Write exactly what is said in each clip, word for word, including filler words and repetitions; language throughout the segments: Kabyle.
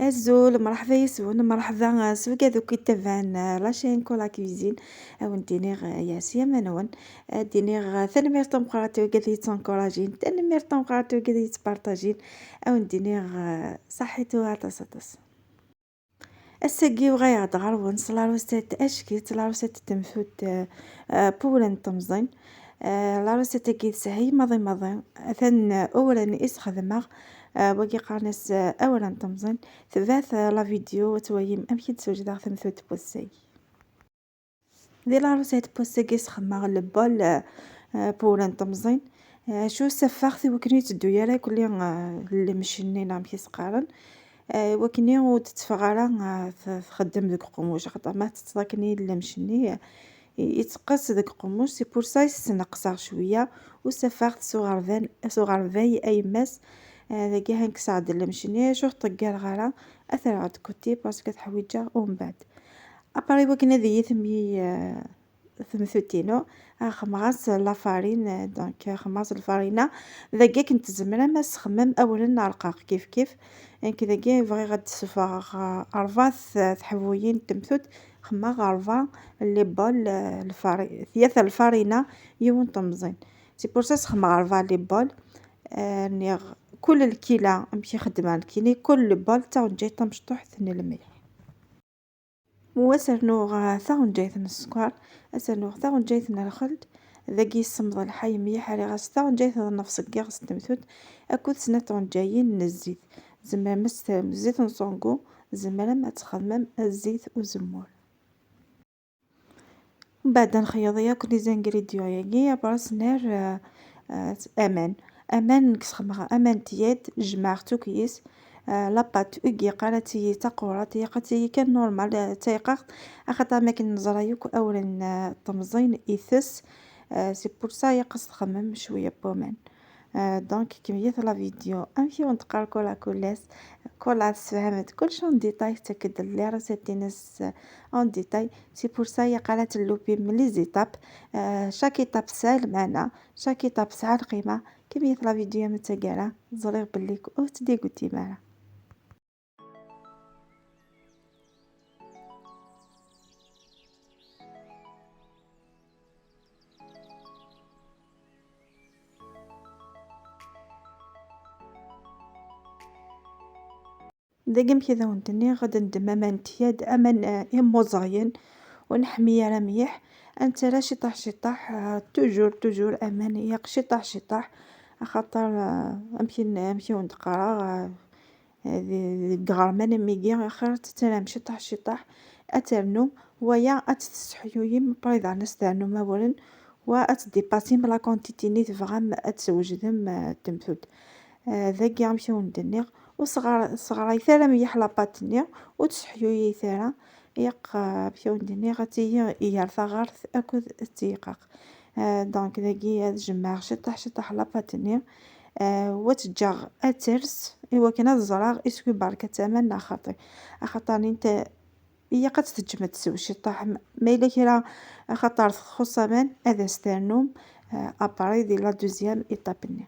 Azul, mṛeḥba yes-wen, mṛeḥba, eh, s wigad akk yettabaɛen, eh, la chaîne Kola Cuisine. Ad wen-d-iniɣ, eh, yeɛsi aman-nwen. Ad d-iniɣ, eh, tanemmirt tameqqrant i wigad yettenkurajin, tanemmirt tameqqrant i wigad yettpartajin. Ad wen-d-iniɣ, eh, ṣaḥit aṭas aṭas. Ass-agi uɣaleɣ-d ɣer-wen s la recette ackit, la recette n temtunt, eh, eh, n wawren n temẓin. Eh, la recette-agi tesɛa maḍi maḍi. Atan, eh, awren i s-xedmeɣ, eh, wagi qqaren-as, eh, awren n temẓin. Tebɛet, eh, la vidéo ad twalim amek i d-sewjdeɣ tamtunt n wass-agi. Di la recette n wass-agi sxedmeɣ le bol, eh, eh, n wawren n temẓin. Eh, acu safeɣ-t i wakken ur yetteddu ara kulli, eh, llemc-nni neɣ amek i s-qqaren. Eh, i wakken ur d-teffeɣ ara, eh, t-, txeddem deg uqemmuc, axaṭer ma teṭṭseḍ akken i llemc-nni, eh, i-, itteqqes deg uqemmuc, c'est pour ça i s-sneqseɣ cwiya, u safeɣ-t s uɣerbal, s uɣerbal a yemma-s. Eh, dagi ha nekkseɣ-d llemc-nni, acu ur t-ṭeggareɣ ara, ad t-rreɣ de côté parce que ad t-ḥwiǧeɣ umbeɛd. Après, i wakken ad iyi-temmi, eh, temtunt-inu, xedmeɣ-as la farine, eh, donc, xedmeɣ-as lfarina. Dagi akken tzemrem ad tesxedmem awren arqaq kif kif. Nekk dagi bɣiɣ ad d-ssufɣeɣ, eh, rebɛa t-, teḥbuyin n temtunt, xedmeɣ rebɛa les bols, eh, lfari-, tlata lfarina, yiwen temẓin. C'est pour ça sxedmeɣ rebɛa les bols. Eh, rniɣ kul lkila amek i xeddmeɣ nekkini, kul le bol d taɣenǧayt tamecṭuḥt n lmelḥ. Wa ad s-rnuɣ, ah, taɣenǧayt n sskeṛ, ad s-rnuɣ taɣenǧayt n lxeld. Dagi yessemḍ lḥal mliḥ, rriɣ-as taɣenǧayt n nnefṣ n yiɣes n temtunt akked snat tɣenǧayin n zzit. Tzemrem ad testɛmlem zzit n ṣungu, tzemrem ad txedmem zzit uzemmur. Mbeɛd ad nexyeḍ yakk les ingrédients-agi, après ad s-nerr, ah, ah, aman. Aman, nekk sxedmeɣ aman n tyad, jemɛeɣ-t akk yis, ah, la pâte i yeqqar ad tili d taqurant, ilaq ad tili kan normal, ah, d tayqaɣt, axaṭer mi akken neẓra yakk awren, ah, temẓin itess, ah, c'est pour ça ilaq ad s-txedmem cwiya n waman. Ah, donc, kemmlet la vidéo. Amek i wen-teqqar Kola Kulas? Kola tessefhem-d kullec en détail, tettak-d les recettes-ines en détail. C'est pour ça ilaq ara tellupim les étapes. Ah, chaque étape tesɛa lmeɛna. Chaque étape tesɛa lqima. Kemmlet la vidéo am taggara, ẓriɣ belli ur tettdigutim ara. Dagi amek i d awen-d-nniɣ, ad neddem aman n tyad, aman, eh, imuẓayen, ur neḥmi ara mliḥ. Ad nettarra ciṭṭaḥ ciṭṭaḥ, eh, toujours, toujours aman ilaq ciṭṭaḥ ciṭṭaḥ, axaṭer, eh, amek i n-, amek i wen-d-qqareɣ, eh, eh, di-, deg iɣerman am wigi, axir ad tettarram ciṭṭaḥ ciṭṭaḥ, ad ternum, waya ad tt-tesseḥyuyim, après daɣen ad s-ternum awren, wa ad tdipasim la quantité-nni tebɣam ad teswejdem, eh, temtunt. Eh, dagi amek i wen-d-nniɣ, ur sɣar-, sɣarayet ara mliḥ la pâte-nni, ur tesseḥyuyit ara, ilaq, eh, amek i wen-d-nniɣ, ad tili gar taɣart akked tiyqaq. Eh, donc dagi ad jemɛeɣ ciṭṭaḥ ciṭṭaḥ la pâte-nni, eh, wa tt-ǧǧeɣ ad ters i wakken ad ẓreɣ est-ce que berka-tt aman neɣ xaṭi. Axaṭer nni nta-, ilaq ad tt-teǧǧem ad tsew ciṭṭaḥ, m-, ma yella kra, axaṭer txuṣṣ aman, ad as-ternum, eh, après di la deuxième étape-nni.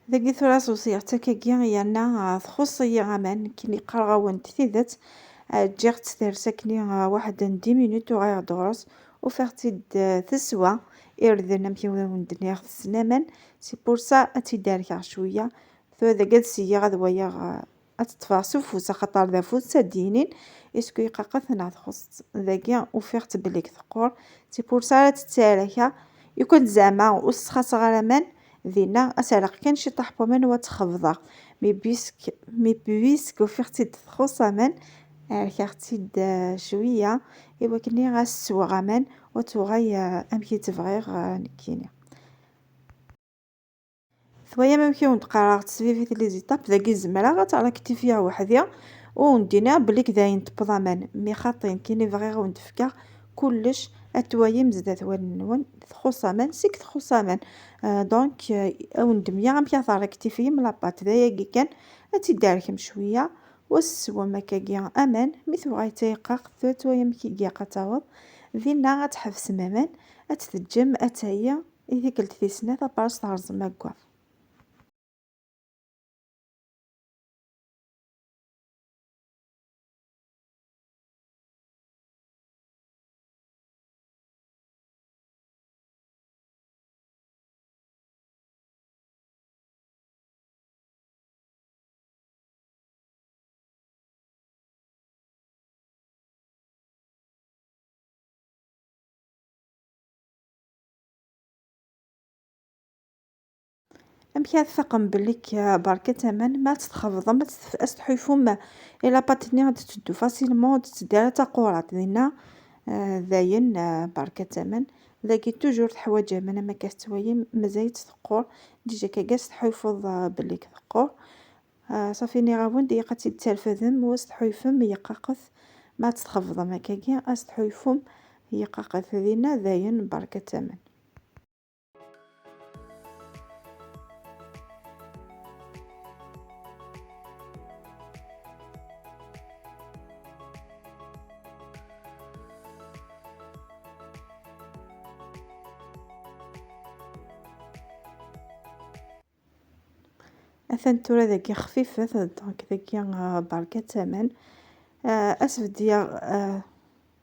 Dagi tura sewsiɣ-tt akkagi yerna, ah, txuṣṣ-iyi aman, nekkini qqareɣ-awen-d tidet. Ah, ǧǧiɣ-tt ters akkenni, ah, waḥed n dix minutes, uɣaleɣ-d ɣur-s, ufiɣ-tt-id, ah, teswa irden, amek i wen-d-nniɣ, tessen aman. C'est pour ça ad tt-id-rkeɣ cwiya. Tura dagi ad seyyiɣ ad waliɣ, ah, ad tt-ṭṭfeɣ s ufus, axaṭer d afus ad d-yinin est-ce que yeqqaqet neɣ txuṣṣ. Dagi ufiɣ-tt belli teqqur, c'est pour ça ara tt-ttarkeɣ. Yukan zeɛma ur s-ttxaṣṣeɣ ara aman, dinna ad s-rreɣ kan ciṭṭaḥ n waman u ad tt-xebḍeɣ. Mais puisque, mais puisque ufiɣ-tt-id txuṣṣ aman, rkeɣ-tt-id, euh, cwiya, i wakken ad s-sweɣ aman u ad tuɣal, euh, amek i tt-bɣiɣ, euh, nekkini. Twayam amek i wen-d-qqareɣ, ttesbibit les étapes, dagi zemreɣ ad tt-rektifiɣ weḥd-i, u wen-d-iniɣ belli k dayen tewweḍ aman, mi xaṭi nekkini bɣiɣ ad wen-d-fkeɣ kullec, ad twayem zdat wallen-nwen, txuṣṣ aman, seg txuṣṣ aman. Euh, donc, euh, ad wen-d-mliɣ amek ad t-rektifiyem la pâte, d ayagi kan, ad tt-id-terkem cwiya, u ad s-teswem akkagi aman, mi tebɣa ad tayqax, tura twayam amek i ilaq ad taweḍ, dinna ad tḥebsem aman, ad tt-teǧǧem ad tayi, i tikkelt tis snat, après ad terẓem aggaḍ. Amek ara tfaqem belli k-, berkat aman, ma ad tt-txebḍem, ad tt-, ad s-tḥulfum i la pâte-nni ad d-teddu facilement, ur d-teddi ara d taqurant. Dinna, euh, dayen, euh, berkat aman. Dagi toujours teḥwaǧ aman, am akka tettwayem, mazal-itt teqqur. Déjà akka ad s-tḥulfuḍ, euh, belli k-, teqqur. Ah, ṣafi, nniɣ-awen-d, ilaq ad tt-id-terfdem, u ad s-tḥulfem yeqqaqet. Ma ad tt-txebḍem akkagi, ad s-tḥulfum yeqqaqet. Dinna dayen, berkat aman. Atan tura dagi xfifet, donc dagi, ah, berkat aman. Ah, ad s-beddiɣ, ah,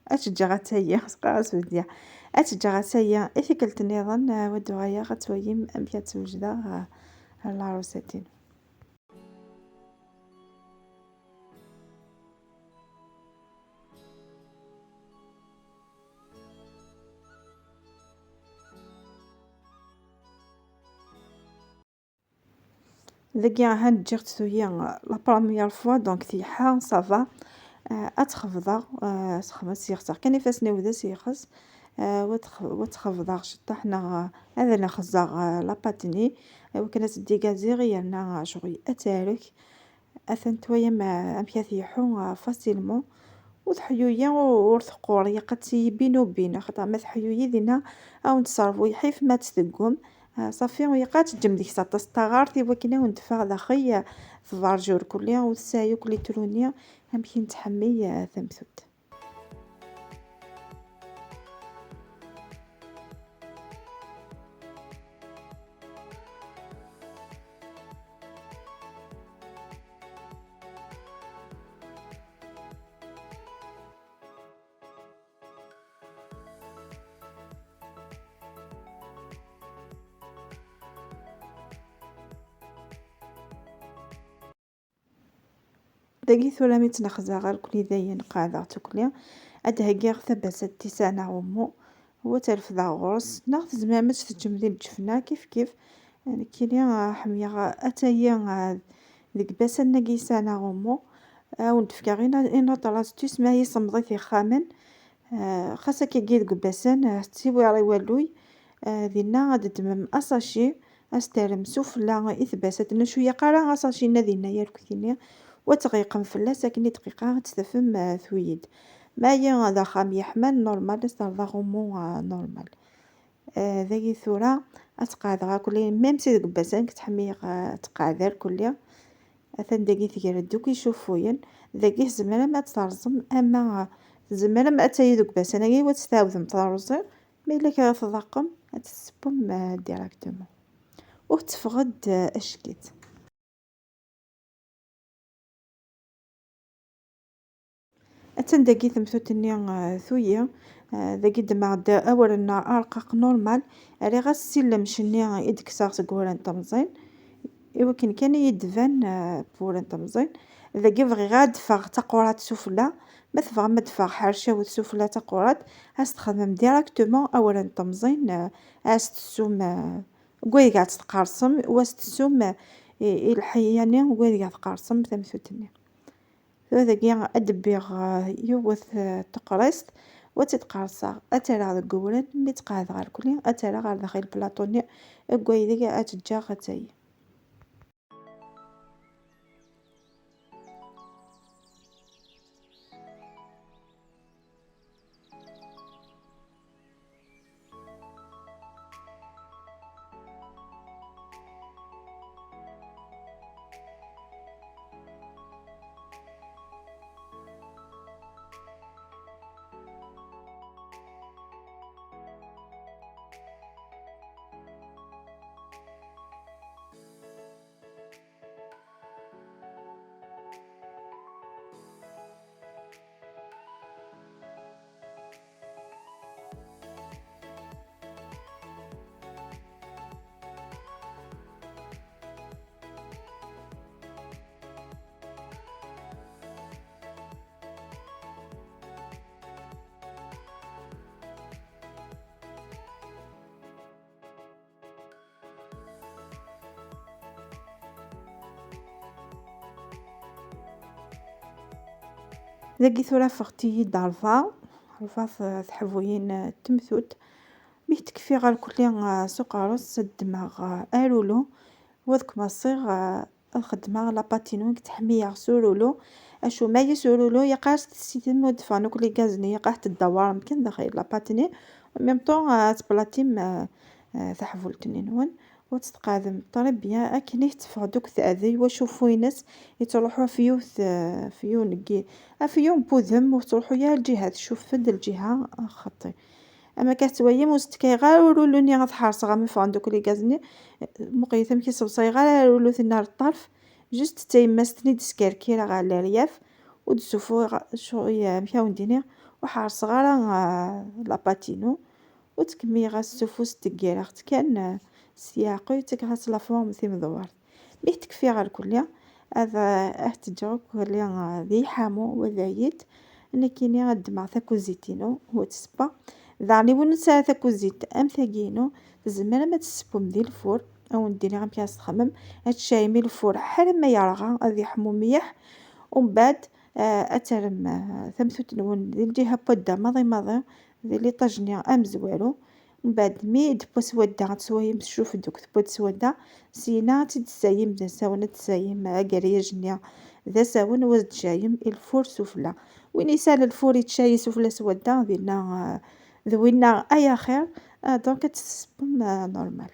ad tt-ǧǧeɣ ad tayi, sqaɣ ad s-beddiɣ. Ad tt-ǧǧeɣ ad tayi i tikkelt nniḍen, ah, wa d-uɣaleɣ ad twayim amek ad tt-wejdeɣ, ah, la recette-inu. Dagi ahan ǧǧiɣ-tt tuyi la première fois, donc teyḥa, ça va. Euh, ad tt-xebḍeɣ, euh, sexma-, sexseɣ kan ifassen-iw d asexs, euh, wa tt-, wa tt-xebḍeɣ ciṭṭaḥ neɣ, euh, ad nexẓeɣ, euh, la pâte-nni, euh, wakken ad tt-dégaziɣ yerna, euh, ccɣel ad tarek. Atan twayam, euh, amek ad t-yeḥḥu, euh, facilement. Ur teḥyuyi, ur, ur teqqur, ilaq ad tt-tayim bin u bin, axaṭer ma teḥyuyi dinna, ad wen-d-tesserbu lḥif ma ad tt-teggum. Ah, ṣafi, ilaq ad teǧǧem deg-s aṭas n taɣart, i wakken ad wen-d-teffeɣ daxel, ah, tberjur kulli, ur tesɛi akk les trous-nni, amek i nettḥemmil, ah, tamtunt. Dagi tura mi tt-nexza ɣer kulli dayen qeɛdeɣ tukli. Ad d-heggiɣ tabasat tis ɛna ummu, wa ad refdeɣ ɣur-s, neɣ tzemrem ad tt-teǧǧem di lǧefna kif kif. Nekkini, ah, ḥemmleɣ atay, ah, deg basan-agi tis ɛna ummu. Ad wen-d-fkeɣ une, une autre astuce, ma yessemḍit ixxamen. Ah, xas akkagi deg ubasan, ah, tettiwiṛ i walluy, ah, dinna ad d-ddmem asaci, ad s-terrem sufella i tbasat-nni, cwiya ara asaci-nni dinna yarkut-nni, wa tɣiqem fell-as akken i dqiqa ad tt-tafem, ah, tuyi-d. Ma aya d axxam yeḥman, normal, ad s-terreḍ aɣummu, ah, normal. Ah, dagi tura ad tqeɛdeɣ akk, même si deg ubasan, ttḥemmileɣ, ah, ad tqeɛder kulli. Atan dagi tger-d akk icuffuyen. Dagi tzemrem ad terẓem, ama tzemrem ad tayi deg ubasan-agi, wa testɛawdem terẓem, ma yella kra tḍaqem, ad tessewwem, ah, directement. ur teffeɣ-d, eh, acegget. Attan dagi temtut-nni, eh, tuyi. Eh, dagi ddmeɣ-d awren arqaq normal. Rriɣ-as si llemc-nni i d-kkseɣ seg wura n temẓin, i wakken kan i yi-d-tban, eh, wura n temẓin. Dagi bɣiɣ ad d-teffeɣ taqurant sufella. Ma tebɣam ad d-teffeɣ ḥercawet sufella taqurant, ad s-txedmem directement awren n temẓin, eh, ad s-tessum, eh, deg wadeg ad tt-tqersem, u ad s-tessum, eh, i, i lḥeyya-nni deg wadeg ad tqersem tamtut-nni. Tura dagi ad d-bbiɣ, eh, yiwet, eh, teqrist, u ad tt-id-qerseɣ, ad tt-rreɣ deg uwren, mi tt-qeɛdeɣ irkelli, ad tt-rreɣ ɣer daxel plaṭu-nni, deg waydeg ad tt-ǧǧeɣ ad tayi. Dagi tura ffɣent-iyi-d rebɛa, rebɛa t-, teḥbuyin, eh, n temtut. Mi tekfi ɣer kulli, eh, s uqerru-s, ddmeɣ, eh, arulu, u ad kmaṣiɣ, eh, ad xedmeɣ la pâte-inu i teḥmi-yaɣ s urulu. Acu ma yis urulu, yaqas tessitem ur d-ffɣen akk les gaz-nni, yaqas teddawarem kan daxel la pâte-nni. En même temps, eh, ad tplatim, eh, eh, taḥbult-nni-nwen. U ad tt-tqeɛdem très bien akken i tetteffeɣ-d akk teɛdi, u acuffu-ines yettruḥu ɣef yiwet, eh, ɣef yiwen n yi-, ɣef yiwen n wudem, ur tettruḥu ara lǧiha tcuf-d, lǧiha xaṭi. Ama kan tettwayim ur s-tefkayeɣ ara urulu-nni ad ḥerṣeɣ am ffɣen-d akk les gaz-nni, muqlet amek i sseḍsayeɣ ara arulu-nni ar ṭṭerf, juste d tayemmasen i d-skerkireɣ ɣer leryaf, ur d-ssuffuɣeɣ acu, amek ara wen-d-iniɣ, ur ḥerṣeɣ ara, eh, la pâte-inu. U ttkemmileɣ-as s ufus, ttggireɣ-tt kan, eh, s leɛqel, ttakeɣ-as la forme timdewwert. Mi tekfi ɣer kulli, ad, eh, ad tt-ǧǧeɣ akk kulli, eh, di lḥamu, u ad ayit. Nekkini ad ddmeɣ takuzit-inu, u ad tṣebba. Daɣen, i win ur nesɛi takuzit am tagi-inu, tzemrem ad tessewwem di lfur, ad wen-d-iniɣ amek ara s-txemmem, ad tcayem i lfur ḥala ma yerɣa, ad yeḥmu mliḥ, umbeɛd, eh, ad terrem, eh, tamtut-nwen di lǧiha n wadda maḍi maḍi, di liṭaj-nni amezwaru. Mbeɛd mi d-tewwa swadda, ad teswayem tcuf-d akk tewwa-d swadda, syenna ad tt-id-tessayem d asawen, ad tessayem ageryaǧ-nni d asawen, u ad tcayem i lfur sufella. Win yesɛan lfur yettcayi sufella swadda, dinna, eh, d winna ay axir, eh, donc ad tessewwem, eh, normal.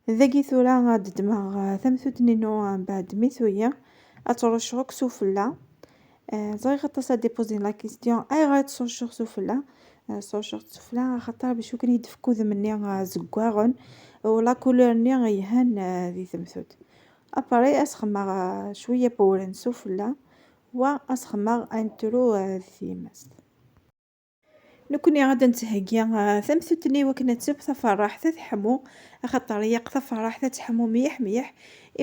Dagi tura ad ddmeɣ, eh, tamtut-inu, eh, mbeɛd mi tuyi, ad ttruccuɣ akk sufella. Eh, ẓriɣ aṭas ad d-ipuzin la question, ayɣer ad ttruccuɣ sufella? Eh, ttruccuɣ sufella axaṭer bac akken i d-tefk udem-nni, eh, zeggaɣen, u la couleur-nni yelhan, eh, di temtut. Après, ad s-xedmeɣ, eh, cwiya n wewren sufella, Wa ad s-xedmeɣ intro, eh, di tyemmast. Nekkni ad d-nettheggi, eh, tamtunt-nni i wakken ad teww taferraḥt ad teḥmu, axaṭer yaq taferraḥt ad teḥmu mliḥ mliḥ,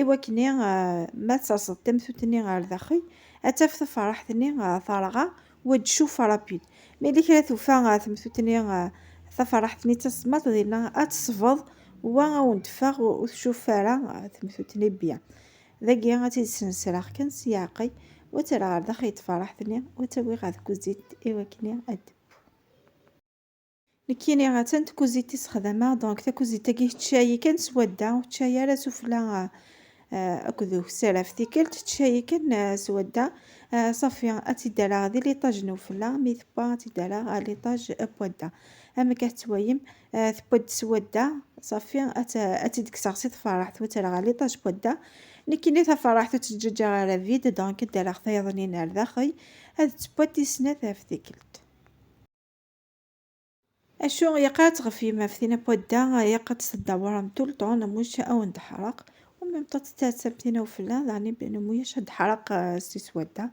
i wakken, eh, ma tserseḍ tamtunt-nni ɣer daxel, ad taf taferraḥt-nni, eh, terɣa, wa d ccuf rapide. Mi yella kra tufa, eh, tamtunt-nni, eh, taferraḥt-nni d tasemmaḍt, dinna ad tesbeḍ, wa ad wen-d-teffeɣ ur, ur tcuf ara, eh, tamtunt-nni bien. Dagi ad tt-id-snesreɣ kan s yiɛeqqi, wa tt-rreɣ ɣer daxel n tferraḥt-nni, wa tt-awiɣ ɣer tkuzit i wakken ad teww. Nekkini atan tkuzit i sexdameɣ, donc takuzit-agi tečča-yi kan s wadda, ur tečča ara sufella, eh, akked ukessar ɣef tikkelt, tečča-yi kan, eh, s wadda. Eh, ṣafi, ad tt-id-rreɣ di liṭaj n ufella, mi tewwa ad tt-id-rreɣ ɣer liṭaj n wadda. Am akka tettwayem, eh, tewwa-d s wadda, ṣafi, ad tt-, ad tt-id-kkseɣ si tferraḥt, wa tt-rreɣ ɣer liṭaj n wadda. Nekkini taferraḥt ur tt-ǧǧaǧǧaɣ ara vide, donc ad d-rreɣ tayeḍnin ar daxel, ad tewwa di snat ɣef tikkelt. Acu, yaq ad tɣefyem ɣef tin n wadda, yaq ad tt-tdawrem tout le temps, amwac ad wen-d-teḥreq, u même temps ad tettatsam tin n ufella, daɣen amwac ad d-teḥreq, eh, si swadda.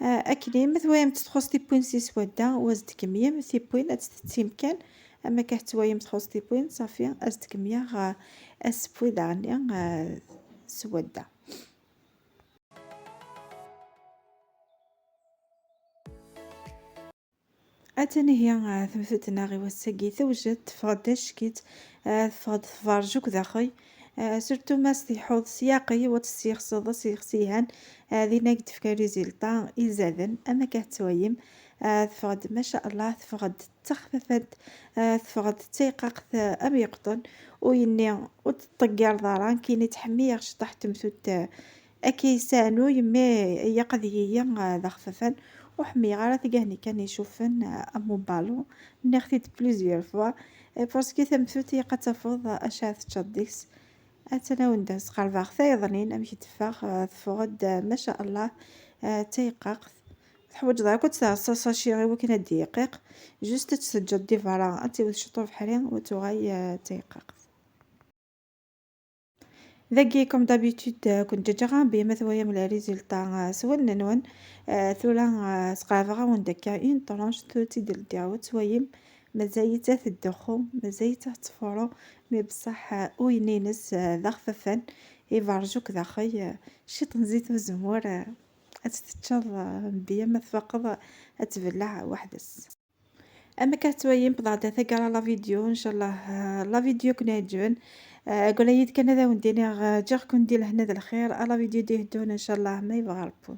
Eh, akken ma twayem-tt txuṣ tiwwin si swadda, wa ad s-d-tkemmlem tiwwin, ad tt-tettim kan, ama kan twayem txuṣ tiwwin, ṣafi, ad s-d-kemmleɣ, eh, asewwi daɣen, eh, swadda. Atan ihi, ah, tamtunt-nneɣ i wass-agi tewjed, teffeɣ-d acek-itt, ah, teffeɣ-d tberjuk daxel. Ah, surtout ma s-tleḥḥuḍ s yiɛeqqi, wa tt-tessixseḍ asixsi yelhan, ah, dinna i d-tefka résultat izaden, am akka tettwayem. Ah, teffeɣ-d, ma sha Allah, teffeɣ-d d taxfafant, ah, teffeɣ-d d tayqaqt, ah, am yeqṭen, u yenni ur teṭṭeggireḍ ara, nekkini ttḥemmileɣ ciṭṭaḥ tamtunt, ah, akka yesɛnu yemma, yaq ad yili, ah, d axfafan, ur ḥemmleɣ ara tigahni kan icuffen, ah, am ubalu, nniɣ-t-id plusieurs fois, eh, parce que tamtunt yaq ad tafeḍ, ah, acu ara teččeḍ deg-s. Atan awen-d sqerbeɣ tayeḍnin amek i d-teffeɣ, ah, teffeɣ-d, ah, ma sha Allah, ah, d tayqaqt. Teḥwaǧeḍ akk ad tesɛuḍ sachet i wakken ad d-yiqiq. Juste ad tt-teǧǧeḍ di berra, ad tiwet ciṭ ubeḥri, u ad tuɣal, ah, d tayqaqt. Dagi, comme d'habitude, euh, كنت جاجا غامبي ما ثويا من les résultats، euh، سوالنون. آه، ثورا، آه، سقافغا وندكا une tranche ثورتي ديال الدعوة تويم. مازالت تدخو، مازالت تفورو، mais بصح، آه، وينينس، آه، ذا خففان، يفرجوك ذا خي، آه، شي تنزيت وزمور، آه، أتتشر، آه، بيا ما تفقد، آه، أتبلع وحدس. Am akka tettwayim, wwḍeɣ-d ar taggara la vidéo, ncallah, ah, la vidéo ken-iɛeǧben. Ah, aql-iyi-d kan ad awen-d-iniɣ, ah, ǧǧiɣ-ken di lehna d lxir, a la vidéo d-iheddun, ncallah, ma yebɣa Rebbi.